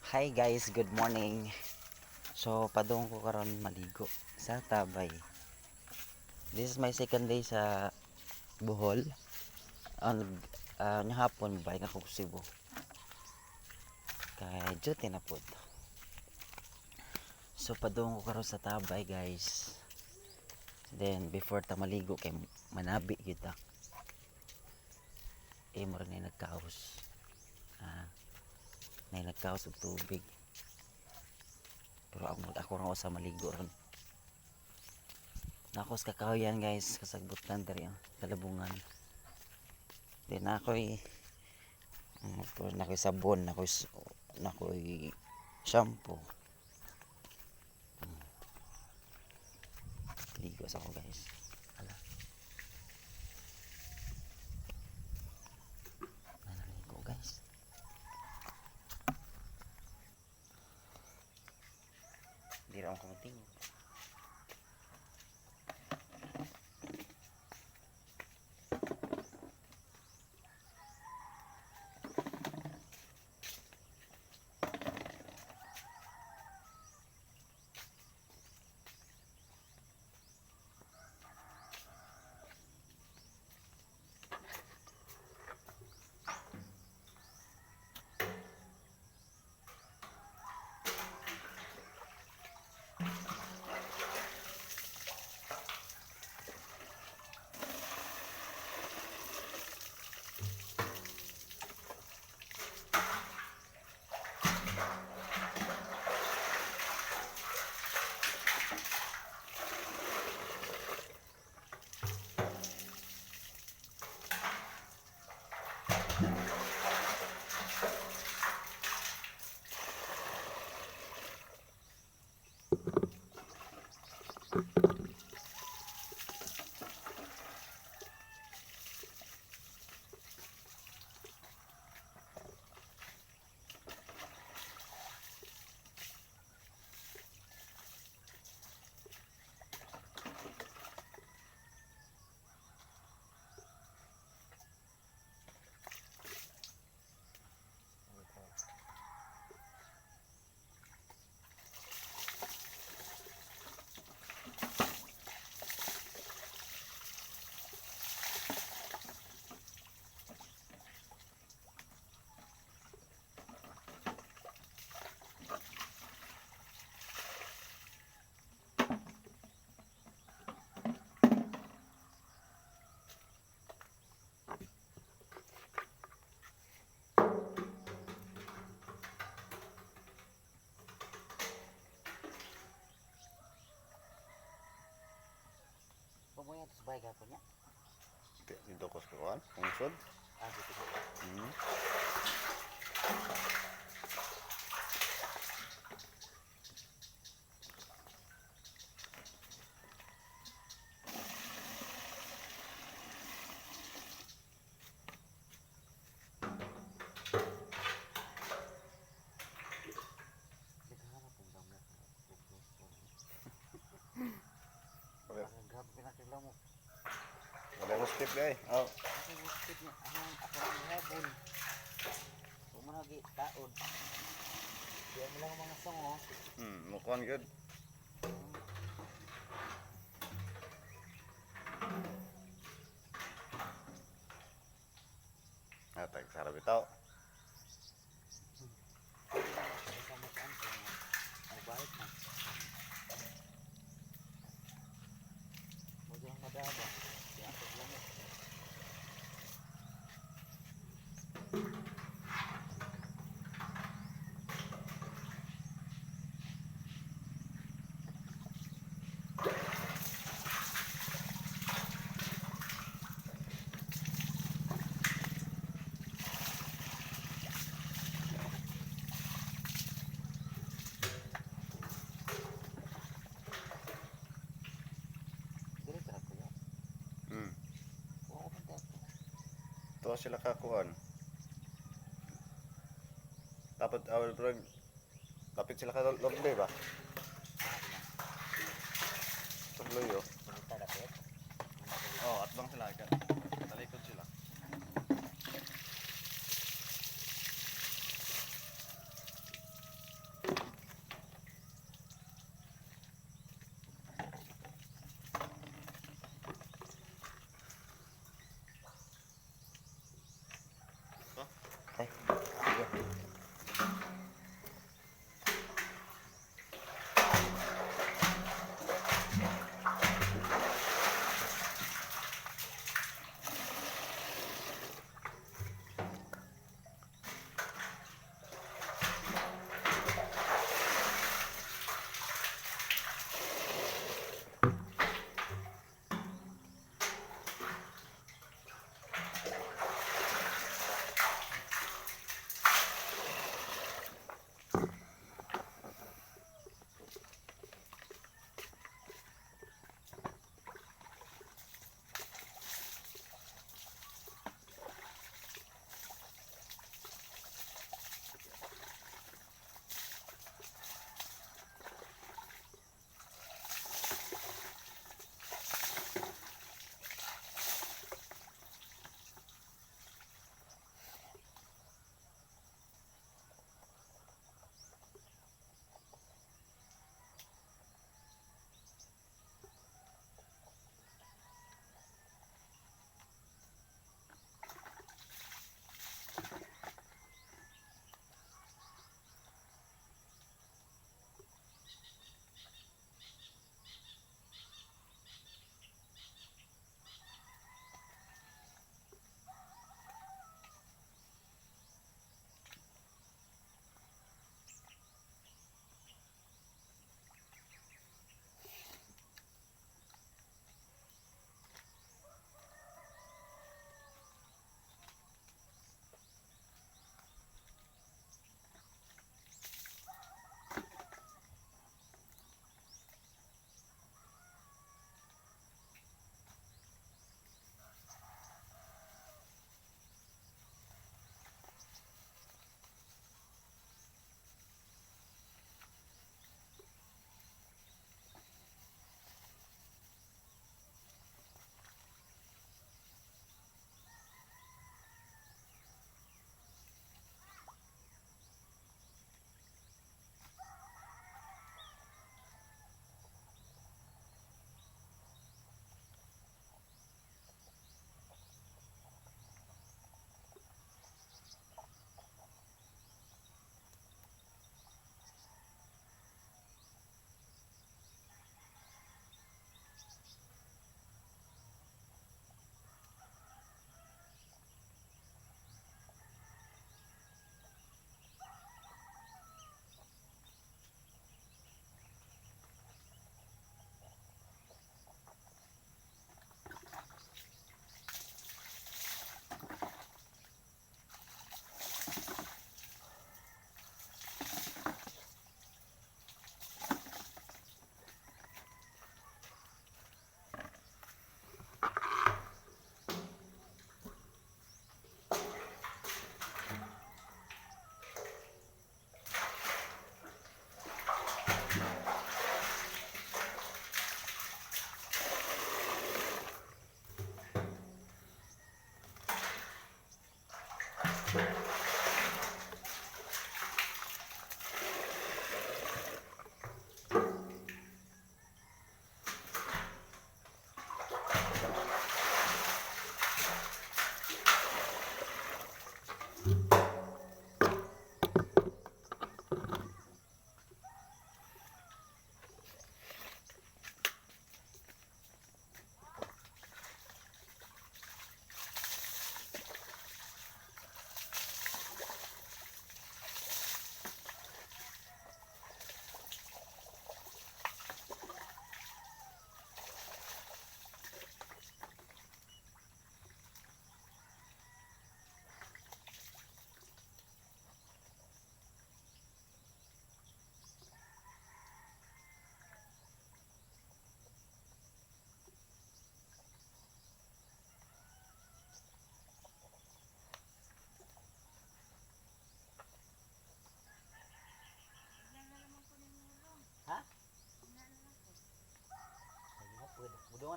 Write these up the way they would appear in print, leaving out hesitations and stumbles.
Hi guys, good morning. So padung ko karon maligo sa Tabay. This is my second day sa Bohol. Ang hapon balik ako sa Cebu. Kay duty na pud. So padung ko karon sa Tabay, guys. Then before ta maligo kay manabi kita. Eh mo rin nagkaos. Ah, na nagkaos og tubig. Pero ako ra sa maligo ron. Nako sa kakahuyan, guys, kasagbutan diri ang kalabungan. Then ako'y of course nakoy sabon, nakoy shampoo. Ligo sa ko, guys. Ala. Naligo, guys. Di ra ako matingog. Pamoy ato sa bahay gapon niya. Dito ko sa kuan, kungsod. Ah, dito ko. Naghahanap kong lamok. Wala, Parang grabe pinakailamok. wala ko skip guy. Oh. Kasi gusto niya, ang ako ang habol. Huwag mo nagi taod. Diyan mo lang ang mga song oh. Mo kuan good. Ah, tag sarap bitaw. Kasi mo saan ko. Mabait na. Huwag yung madaba. Di ako lamok. Dili ka kuya. Oo, punta ako. Tuwa sila ka kuan. Dapat our bro. Lapit sila ka Lorde ba? Tubloy oh. Punta dapit. Oh, atbang sila ka. Talikod sila.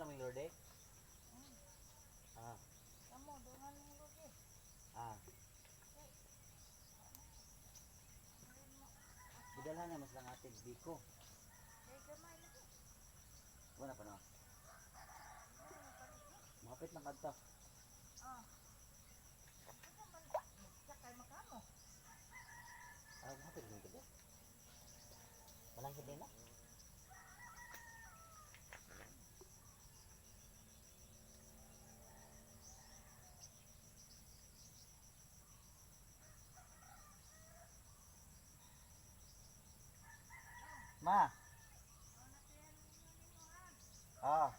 Dungan lang Lorde. Ah. Kamo, dungan ng lugi. Ah. Gidalhan na mas lang ating biko. Kay gamay lagi. Wala pa na. Mapit lang kadto. Ah. Asa man sakay makamo? Ah, mapit lang kadto. Walang sa na. Ma. Ah.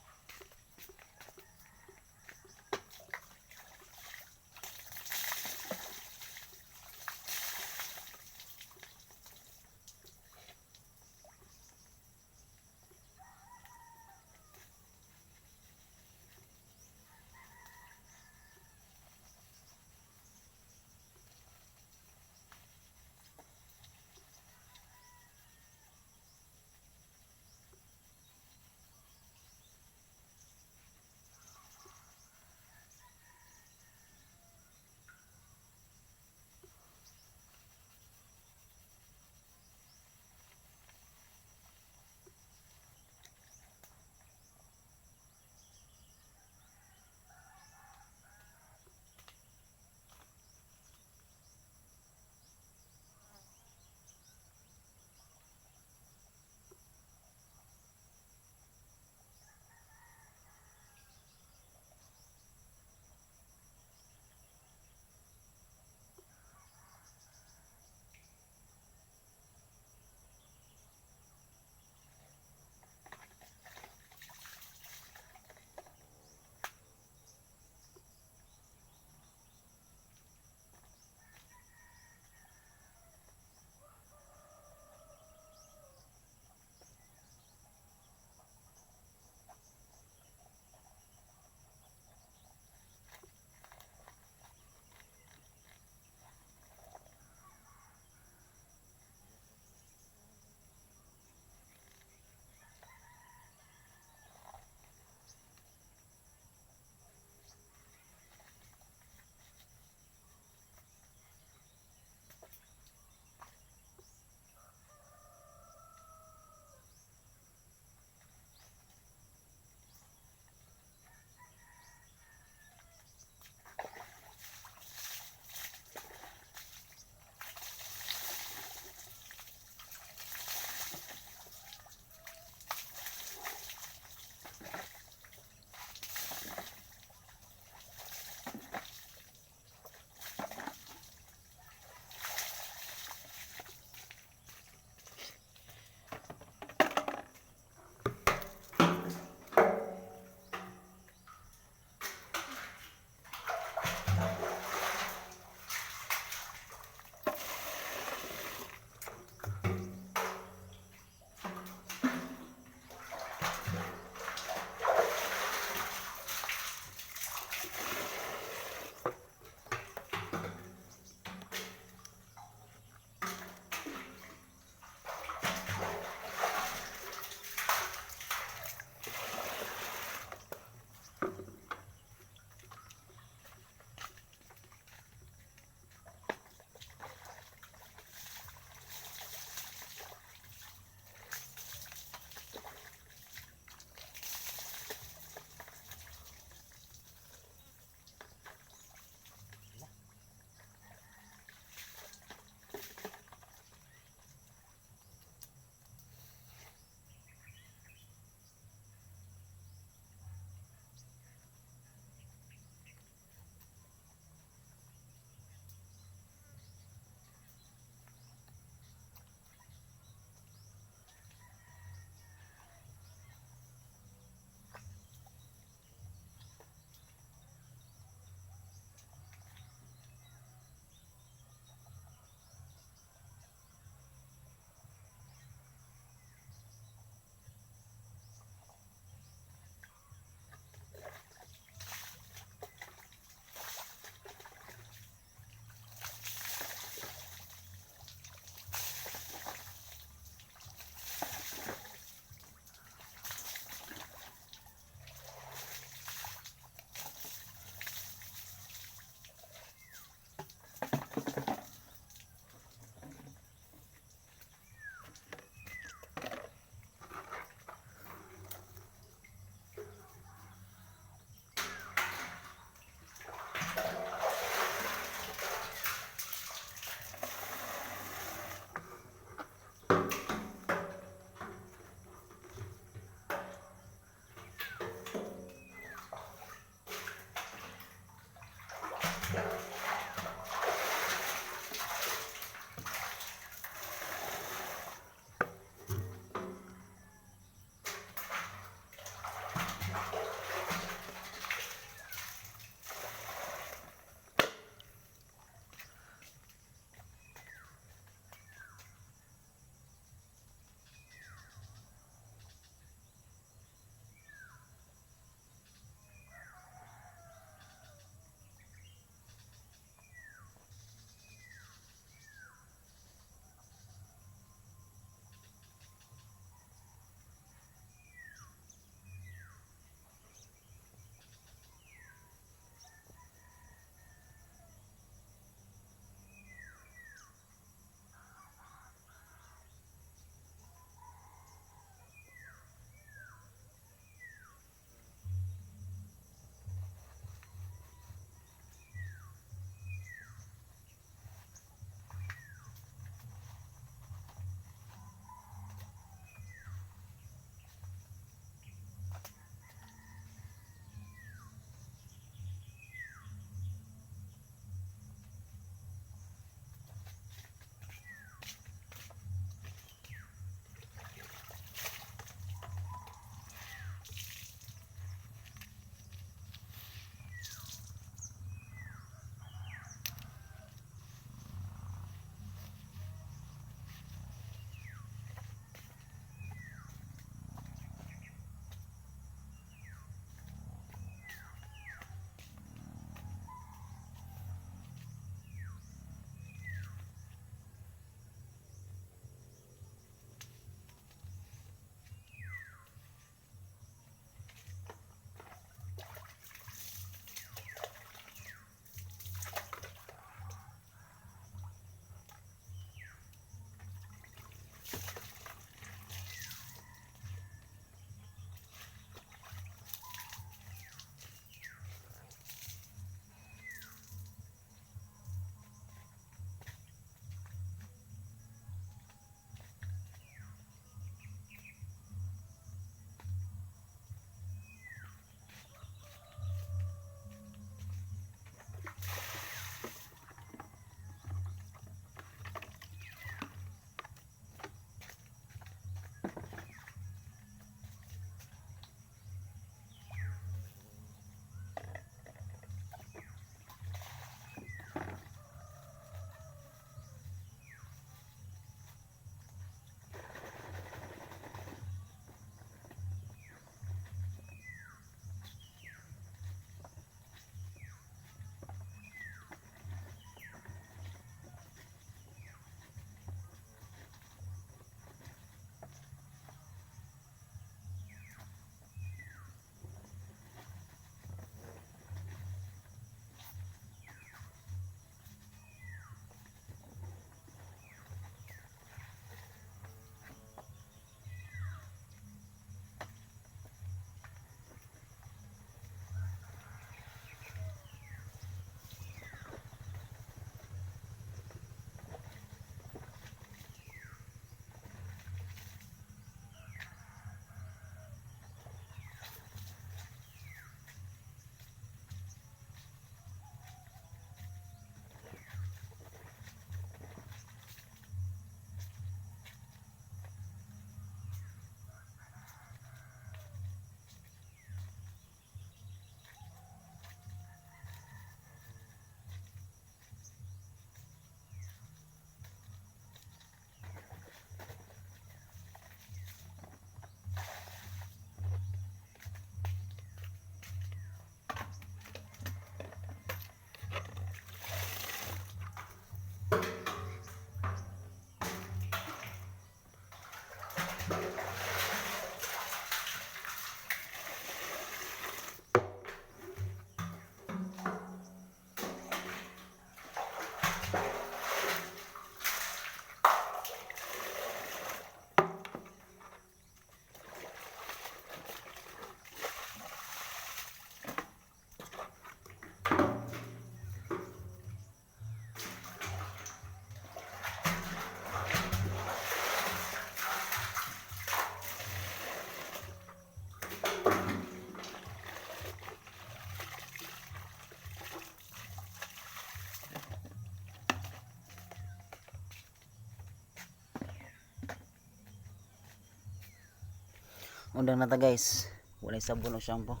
Undang na ta, guys. Walay sabon o shampoo.